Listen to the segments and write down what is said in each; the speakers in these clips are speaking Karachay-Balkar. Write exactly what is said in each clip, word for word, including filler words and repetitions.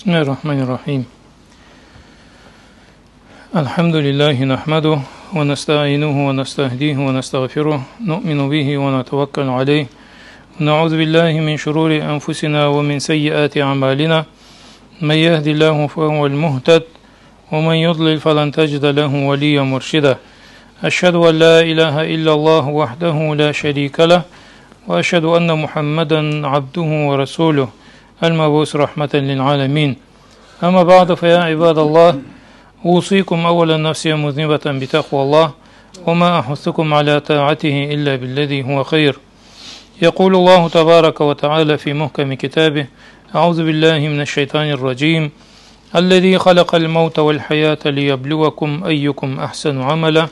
بسم الله الرحمن الرحيم. الحمد لله نحمده ونستعينه ونستهديه ونستغفره، نؤمن به ونتوكل عليه، ونعوذ بالله من شرور أنفسنا ومن سيئات أعمالنا. من يهد الله فهو المهتد، ومن يضلل فلن تجد له وليا مرشدا. أشهد أن لا إله إلا الله وحده لا شريك له، وأشهد أن محمدا عبده ورسوله، المبعوث رحمة للعالمين. أما بعد، فيا عباد الله، أوصيكم أولا نفسي مذنبة بتقوى الله، وما أحثكم على طاعته إلا بالذي هو خير. يقول الله تبارك وتعالى في محكم كتابه: أعوذ بالله من الشيطان الرجيم. الذي خلق الموت والحياة ليبلوكم أيكم أحسن عملا.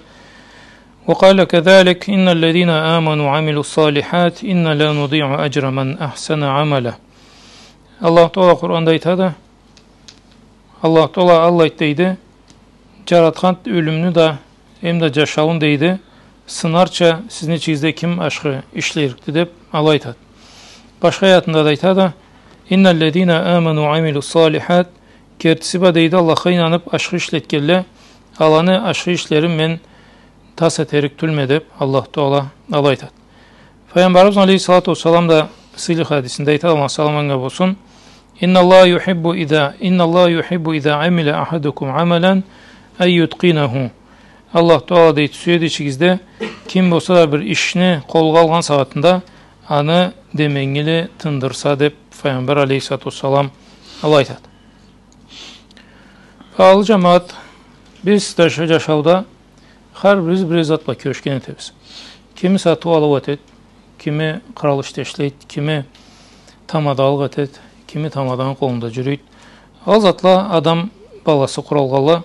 وقال كذلك: إن الذين آمنوا وعملوا الصالحات إنا لا نضيع أجر من أحسن عملا. Аллаху Тагъала Къуранда айтады, Аллаху Тагъала алай айтды, дейди, джаратханды ёлюмню да, эмда джашауну, дейди, сынарча сизни ичигизде ким ашхы ишлерикди, деб, алай айтады. Башха аятында да айтады: إن الذين آمنوا وعملوا الصالحات, кертиси бла, дейди, Аллахха ийнаныб, ашхы ишлетгенле, аланы ашхы ишлерин мен тас этерик тюлме, деб, Аллаху Тагъала алай айтады. Файгъамбарыбыз алейхиссалату уассалам да сыйлы хадисинде айтады, Аллахны саламы анга болсун: إن الله يحب إذا، إن الله يحب إذا عمل أحدكم عملا أن يتقنه. Аллаху Тагъала, дейди, сюеди ичигизде, ким болса да бир ишни къолгъа алгъан сагъатында аны деменгили тындырса, деб, Файгъамбар алейхиссалату уассалам алай айтады. Багъалы джамагъат, биз да шы джашауда хар бирибиз бир зат бла кюрешген этебиз. Кими сатыу-алыу этеди, кими къырал ишде ишлейди, кими тамадалыкъ этеди, кими тамаданы къолунда джюрюйдю. Ол затла адам баласы къуралгъанла.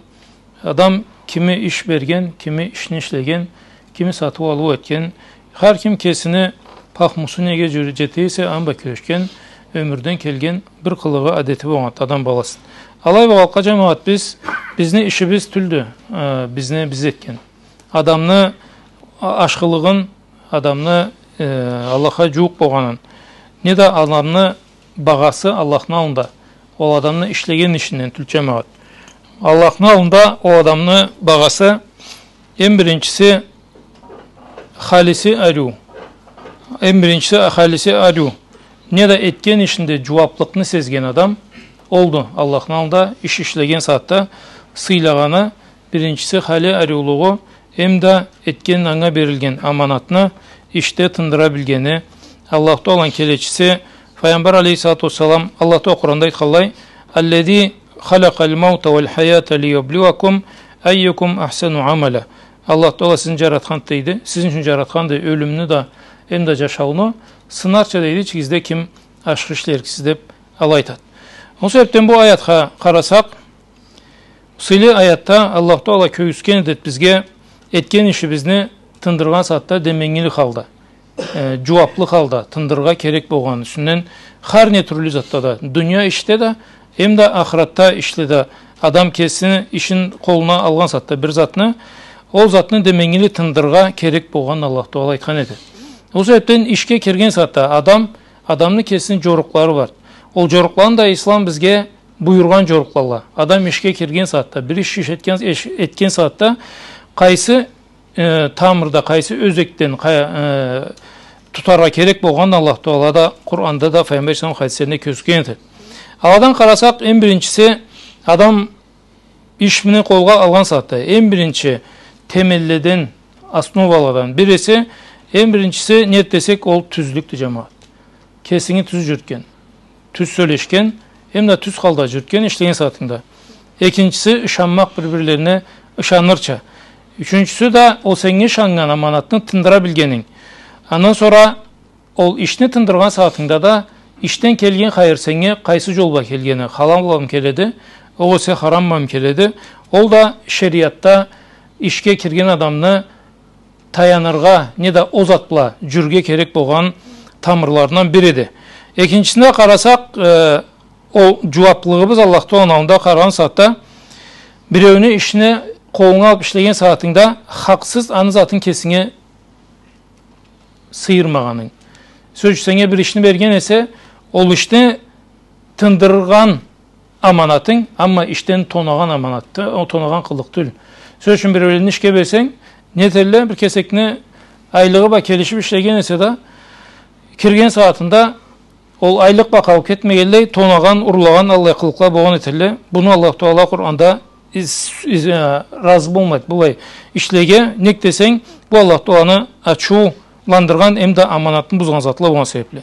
Адам кими иш берген, кими ишни ишлеген, кими сатыу-алыу этген, хар ким кесини пахмусу неге джюр-, джете эсе, аны бла кюрешген, ёмюрден келген бир къылыгъы, адети болгъанды адам баласыны. Алай болгъанлыкъгъа, джамагъат, биз, бизни ишибиз тюлдю, э, бизни биз этген. Адамны а-, ашхылыгъын, адамны, э, Аллахха джууукъ болгъанын, неда адамны багъасы Аллахны аллында ол адамны ишлеген ишинден тюлдю, джамагъат. Аллахны аллында ол адамны багъасы, эм биринчиси, халиси ариу. Эм биринчиси, халиси ариу. Неда этген ишинде джууаблыкъны сезген адам олду. Аллахны аллында иш ишлеген сагъатда сыйлагъаны, биринчиси, хали ариулугъу, эмда этген, анга берилген аманатны ишде тындыра билгени. Аллаху Тагъаланы келечиси Файгъамбар алейхиссалату уассалам, Аллаху Тагъала Къуранда айтханлай: الذي خلق الموت والحياة ليبلوكم أيكم أحسن عملا. Аллаху Тагъала сизни джаратханды, дейди, сизни ючюн джаратханды ёлюмню да, эмда джашауну, сынарча, дейди, ичигизде ким ашхы ишлериксиз, деб, алай айтады. Ол себебден бу аятха къарасакъ, сыйлы аятда Аллаху Тагъала кёргюзтген этеди бизге этген ишибизни тындыргъан сагъатда деменгили халда, э, джууаблы халда тындырыргъа керек болгъаны ючюнден, хар не тюрлю затда да, дуния ишде да, эмда ахыратда ишде да адам кесини ишин къолуна алгъан сагъатда бир затны, ол затны деменгили тындырыргъа керек болгъанын Аллаху Тагъала айтхан этеди. Ол себебден ишге кирген сагъатда адам, адамны кесини джорукълары бар. Ол джорукъланы да ислам бизге буюргъан джорукълала. Адам ишге кирген сагъатда, бир иш, иш этген, иш этген сагъатда, къайсы, э, тамырда, къайсы ёзекден къа-, э, тутаргъа керек болгъанын Аллаху Тагъала да Къуранда да, Файгъамбар алейхиссалам хадислеринде кёргюзтген этеди. Аладан къарасакъ, эм биринчиси, адам ишни къолгъа алгъан сагъатда, эм биринчи темелледен, основаладан бириси, эм биринчиси, не десек, ол тюзлюкдю, джамагъат. Кесинги тюз джюрютген, тюз сёлешген, эмда тюз халда джюрютген ишлеген сагъатынгда. Экинчиси, ышанмакъ, бир-бирлерине ышанырча. Ючюнчюсю да, ол сеннге ышаннган аманатны тындыра билгенинг. Андан сора ол ишни тындыргъан сагъатынгда да, ишден келген хайыр сеннге къайсы джол бла келгени, халал бламы келеди, огъесе харам бламы келеди, ол да шериатда ишге кирген адамны таяныргъа, неда ол зат бла джюрюрге керек болгъан тамырларындан бириди. Экинчисине къарасакъ, э, ол джууаблыгъыбыз Аллаху Тагъаланы аллында къарагъан сагъатда, биреуню ишни къолунга алыб ишлеген сагъатынгда, хакъсыз аны затын кесинге сыйырмагъанынг. Сёз ючюн, сеннге бир ишни берген эсе, ол ишни тындыргъан аманатынг, амма ишден тонагъан аманатды, ол тонагъан къылыкъ тюл. Сёз ючюн, биреулени ишге берсенг, не этелле, бир кесекни айлыгъы бла келишип ишлеген эсе да, кирген сагъатында ол айлыкъ бла къалып кетмегенлей, тонагъан, урлагъан, аллай къылыкъла болгъан этелле. Буну Аллаху Тагъала Къуранда из-, из-, э, разы болмайды. Былай ишлеге, нек десенг, бу Аллаху Тагъаланы ачыуландыргъан эмда аманатны бузгъан затла болгъан себепли.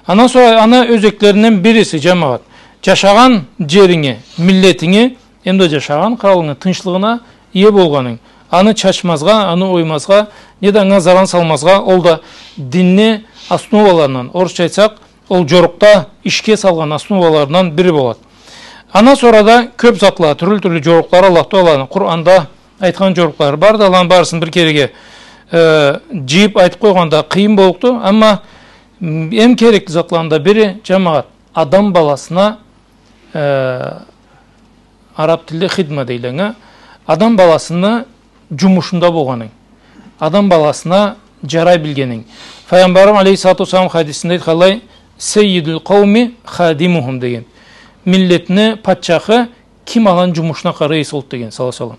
Андан сора аны ёзеклеринден бириси, жамагъат, жашагъан жеринге, миллетинге эмда жашагъан къыралынга тынчлыгъына ие болгъанынг. Аны чачмазгъа, аны оймазгъа, неда анга заран салмазгъа, ол да динни основаларындан, орусча айтсакъ, ол жорукъда ишге салгъан основаларындан бири болады. Андан сора да кёп затла, тюрлю-тюрлю жорукълары Аллаху Тагъаланы Къуранда айтхан жорукълары барды, аланы барысын бир кереге, э, жыйып айтып къойгъан да къыйын боллукъду, амма, м, эм керекли затланы да бири, жамагъат, адам баласына, э, араб тилде хидма дейле анга. Адам баласыны жумушунда болгъанынг. Адам баласына жарай билгенинг. Файгъамбарыбыз алейхиссалату уассалам хадисинде айтханлай, «Сеййидул къауми хадимухум» деген. Миллетни патчахы ким аланы жумушуна къарай эсе олду деген, саллаллаху алейхи ва саллам.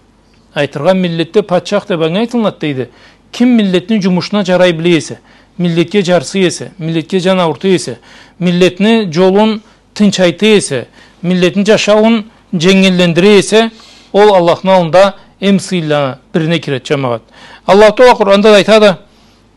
Айтыргъа, миллетде патчах деп анга айтылынады дейди. Ким миллетни жумушуна жарай биле эсе, миллетге жарсый эсе, миллетге жан аурутуй эсе, миллетни жолун тынчайта эсе, миллетни жашауун женгиллендире эсе, ол Аллахны аллында эм сыйлыланы бирине киреди, жамагъат. Аллаху Тагъала Къуранда да айтады,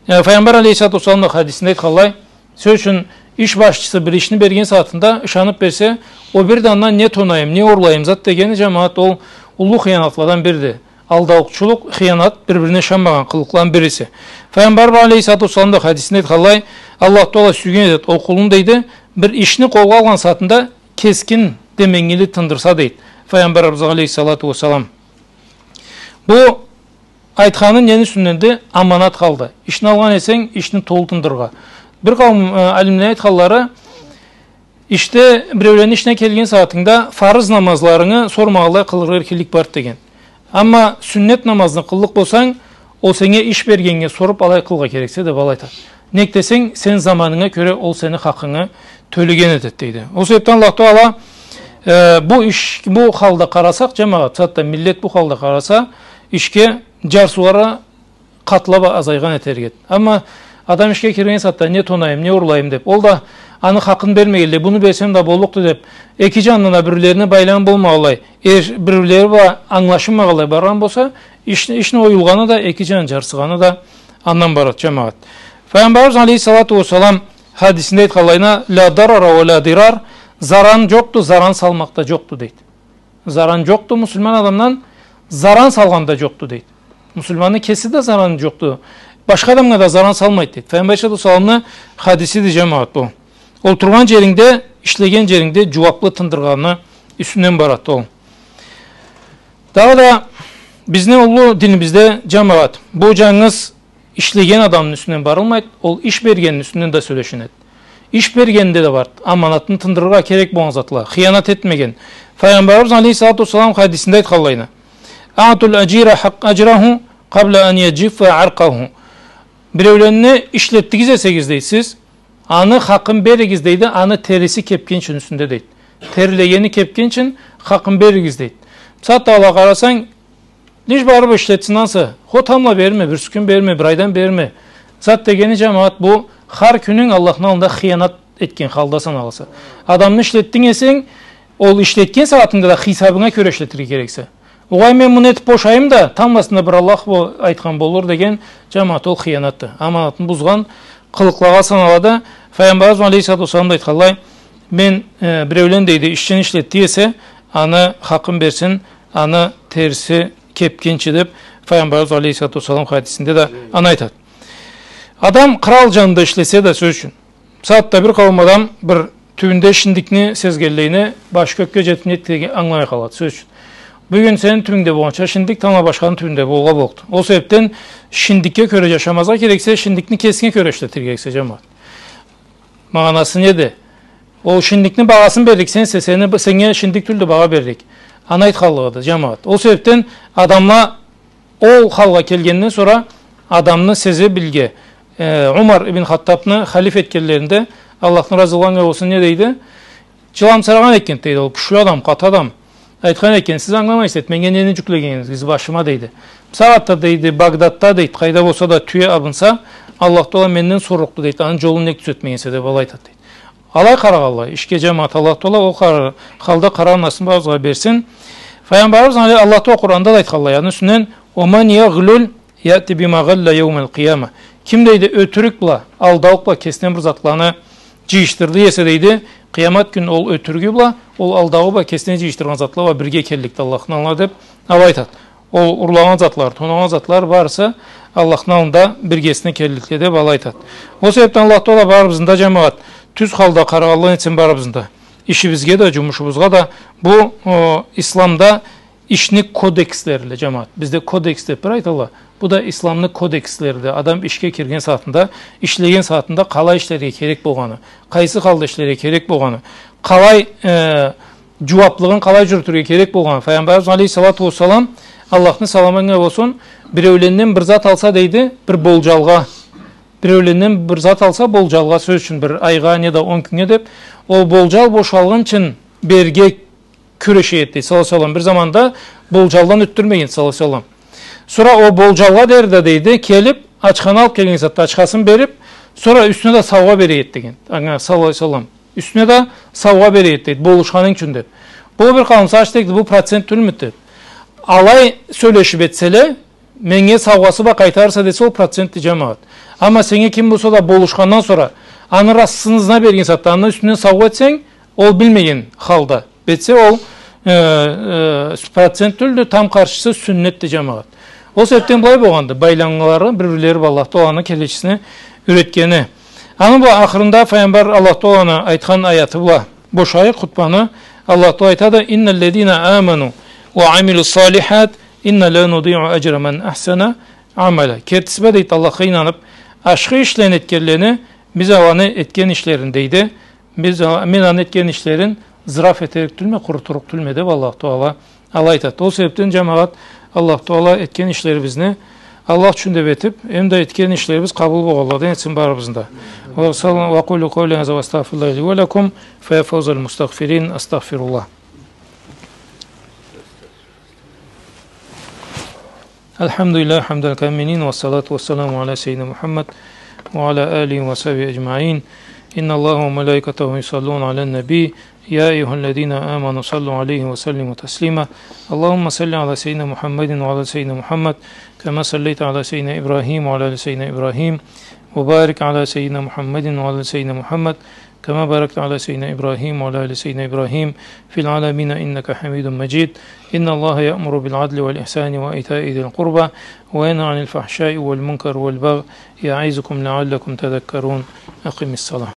э, Файгъамбар алейхиссалату уассалам да хадисинде айтханлай, сёз ючюн, иш башчысы бир ишни берген сагъатында ышанып берсе, ол бир да андан не тонайым, не урлайым зат дегени, жамагъат, ол уллу хыянатладан бириди. Алдаукъчулукъ, хыянат, бир-бирине ышанмагъан къылыкъланы бириси. Файгъамбар алейхиссалату уассалам да хадисинде айтханлай, Аллаху Тагъала сюйген этеди, ол къулун дейди, бир ишни къолгъа алгъан сагъатында кескин деменгили тындырса дейди Файгъамбарыбыз алейхиссалату уассалам. Бу айтханы нени юсюнденди? Аманат халда. Ишни алгъан эсенг, ишни толу тындырыргъа. Бир къауум, э, алимлени айтханлары, ишде, биреулени ишине келген сагъатынгда фарыз намазларынгы сормагъанлай къылыргъа эркинлик барды деген. Амма сюннет намазны къыллыкъ болсанг, ол сеннге иш бергеннге соруп алай къылыргъа керексе деп алай айтады. Нек десенг, сен заманынга кёре ол сени хакъынгы тёлеген этеди дейди. Ол себепден Аллаху Тагъала, э, бу иш, бу халда къарасакъ, жамагъат, сагъатда миллет бу халда къараса, ишге жарсыулары къатлап азайгъан этерик эди. Амма адам ишге кирген сагъатда не тонайым, не урлайым деп, ол да аны хакъын бермегенлей, буну берсем да боллукъду деп, эки жанына да бир-бирлерине байламы болмагъанлай, эр, бир-бирлери бла ангылашынмагъанлай баргъан болса, иш, ишни оюлгъаны да, эки жан жарсыгъаны да андан барады, жамагъат. Файгъамбарыбыз алейхиссалату уассалам хадисинде айтханлайына, «Ла дарара ва ла дирар», заран жокъду, заран салмакъ да жокъду дейди. Заран жокъду муслиман адамдан, заран салгъан да жокъду дейди. Муслиманны кеси да заран жокъду. Башха адамгъа да заран салмайды дейди. Файгъамбар алейхиссалату уассаламны хадисиди, жамагъат, бу. Олтургъан жерингде, ишлеген жерингде жууаплы тындыргъаны юсюнден барады ол. Дагъыда бизни уллу динибизде, жамагъат, бу жангыз ишлеген адамны юсюнден барылмайды, ол иш бергенни юсюнден да сёлешинеди. Иш бергенде да барды аманатны тындырыргъа керек болгъан затла, хыянат этмеген. Файгъамбарыбыз алейхиссалату уассалам хадисинде айтханлайына, «Аътул ажира хакъ-, ажраху къабла ан яджиффа аркъаху». Биреулени ишлетдигиз эсегиз, дейди, сиз, аны хакъын беригиз, дейди, аны териси кепгинчи юсюнде, дейди. Терлегени кепгинчи хакъын беригиз, дейди. Бусагъатда ала къарасанг, лишь барып ишлетсин ансы. Хо тамбла берме, бирси кюн берме, бир айдан берме. Зат дегени, жамагъат, бу хар кюнюнг Аллахны аллында хыянат этген халда саналаса. Адамны ишлетдинг эсенг, ол ишлетген сагъатынгда да хисабынга кёре ишлетирге керексе. Огъай, мен муну этип бошайым да, тамбласында бир Аллах бо-, айтхан болур деген, жамагъат, ол хыянатды. Аманатны бузгъан къылыкълагъа саналады. Файгъамбарыбыз алейхиссалату уассалам да айтханлай, мен, э, биреулен, дейди, ишчини ишлетди эсе, аны хакъын берсин, аны териси кепгинчи деп, Файгъамбарыбыз алейхиссалату уассалам хадисинде да аны айтады. Адам къырал жанында ишлесе да, сёз ючюн, бусагъатда бир къауум адам бир тюбюнде шиндикни сезгенлейине, башы кёкге жетип, не этгенин ангыламай къалады, сёз ючюн. Бюгюн сени тюбюнгде болгъанча шиндик тамбла башханы тюбюнде болургъа боллукъду. Ол себепден шиндикге кёре жашамазгъа керексе, шиндикни кесинге кёре ишлетирге керексе, жамагъат. Магъанасы неди? Ол шиндикни багъасын берлик сенсе, сени, сеннге шиндик тюлдю багъа берлик. Аны айтханлыгъыды, жамагъат. Ол себепден адамла ол халгъа келгенден сора адамны сезе билирге, э, Умар ибн Хаттабны халиф этгенлеринде, Аллахдан разы болгъан болсун, не дейди? Джыламсырагъан экен, дейди, ол кючлю адам, къаты адам. Айтхан экен: «Сиз ангыламайсыз, дейди, меннге нени джюклегенигизни башыма», дейди. Бусагъатда, дейди, Багдадда, дейди, къайда болса да тюе абынса, Аллах Тагъала менден сорукъду, дейди, аны джолун нек тюзетмегенсе, деб алай айтад, дейди. Алай къарагъанлай ишге, джамагъат, Аллах Тагъала ол къар-, халда къарагъанны барыбызгъа берсин. Файгъамбарыбыз, али, Аллах Тагъала Къуранда да айтханлай, аны юсюнден: «Ва ман ягълул яъти бима гъалла яумал къияма». Ким, дейди, ётюрюк бла, алдаулукъ бла кесине бир затланы джыйышдырды эсе, дейди, къыямат кюн ол ётюрюгю бла, ол алдауу бла кесине джыйышдыргъан затла бла бирге келликди Аллахны аллына, деб алай айтад. Ол урлагъан затлары, тонагъан затлары барысы Аллахны аллында биргесине келликле, деб алай айтад. Ол себебден Аллах Тагъала барыбызны да, джамагъат, тюз халда къарагъанлай этсин барыбызны да. Ишибизге да, джумушубузгъа да. Бу, о, исламда ишни кодекслери, джамагъат. Бизде кодекс деб бир айталла. Бу да исламны кодекслериди. Адам ишге кирген сагъатында, ишлеген сагъатында къалай ишлерге керек болгъаны, къайсы халда ишлерге керек болгъаны, къалай, э, джууаблыгъын къалай джюрютюрге керек болгъаны. Файгъамбарыбыз алейхиссалату уассалам, Аллахны саламы анга болсун, биреуленден бир зат алса, дейди, бир болджалгъа, биреуленден бир зат алса, болджалгъа, сёз ючюн, бир айгъа неда он кюннге деб, ол болджал бошалгъынчын берирге кюреше эди, дейди, саллаллаху алейхи ва саллам. Бир заманда болджалдан ётдюрмеген, саллаллаху алейхи ва саллам. Сора ол болджалгъа дери да, дейди, келиб, ачханы алыб келген сагъатда ачхасын бериб, сора юсюне да саугъа бере эди деген. Анга, саллаллаху алейхи ва саллам. Юсюне да саугъа бере эди, дейди, болушханынг ючюн, деб. Бу бир къауум сагъыш этди, бу процент тюлмюдю, деб. Алай сёлешиб этселе, меннге саугъасы бла къайтарырса десе, ол процентди, джамагъат. Амма сеннге ким болса да болушхандан сора, аны расысын ызына берген сагъатда, аны юсюнден саугъа этсенг, ол билмеген халда этсе, ол, э, э, процент тюлдю, там къаршысы сюннетди, джамагъат. Ол себебден былай болгъанды, байланмалары бир-бирлери бла Аллах Тагъаланы келечисине юретгени. Аны бла ахырында Файгъамбар Аллах Тагъаланы айтхан аяты бла бошайыкъ хутбаны. Аллах Тагъала айтады: «Инналлазина аману ва амилус салихат, инна ла нудиу аджра ман ахсана амала». Кертиси бла, дейди, Аллахха ийнаныб, ашхы ишлени этгенлени, биз аланы этген ишлерин, дейди, биз ала-, мен аны этген ишлерин зыраф этерик тюлме, къурутурукъ тюлме, деб Аллах Тагъала алай айтады. Ол себебден, джамагъат, Аллах Тагъала этген ишлерибизни Аллах ючюн деб этиб, эм да этген ишлерибиз къабыл болгъанладан этсин барыбызны да. Ва салла-, ва къулу къаули хаза ва астагъфируллаха ли ва лакум, фа я фаузал мустагъфирин, астагъфируллах. الحمد لله حمد الكاملين، والصلاة والسلام على سيدنا محمد وعلى آله وصحبه أجمعين. إن الله وملائكته يصلون على النبي، يا أيها الذين آمنوا صلوا عليه وسلموا تسليما. اللهم صل على سيدنا محمد وعلى آل سيدنا محمد، كما صليت على سيدنا إبراهيم وعلى آل سيدنا إبراهيم، وبارك على سيدنا محمد وعلى آل سيدنا محمد، كما باركت على سيدنا إبراهيم وعلى آل سيدنا إبراهيم في العالمين إنك حميد مجيد. إن الله يأمر بالعدل والإحسان وإيتاء ذي القربى وينهى عن الفحشاء والمنكر والبغي يعظكم لعلكم تذكرون. أقم الصلاة.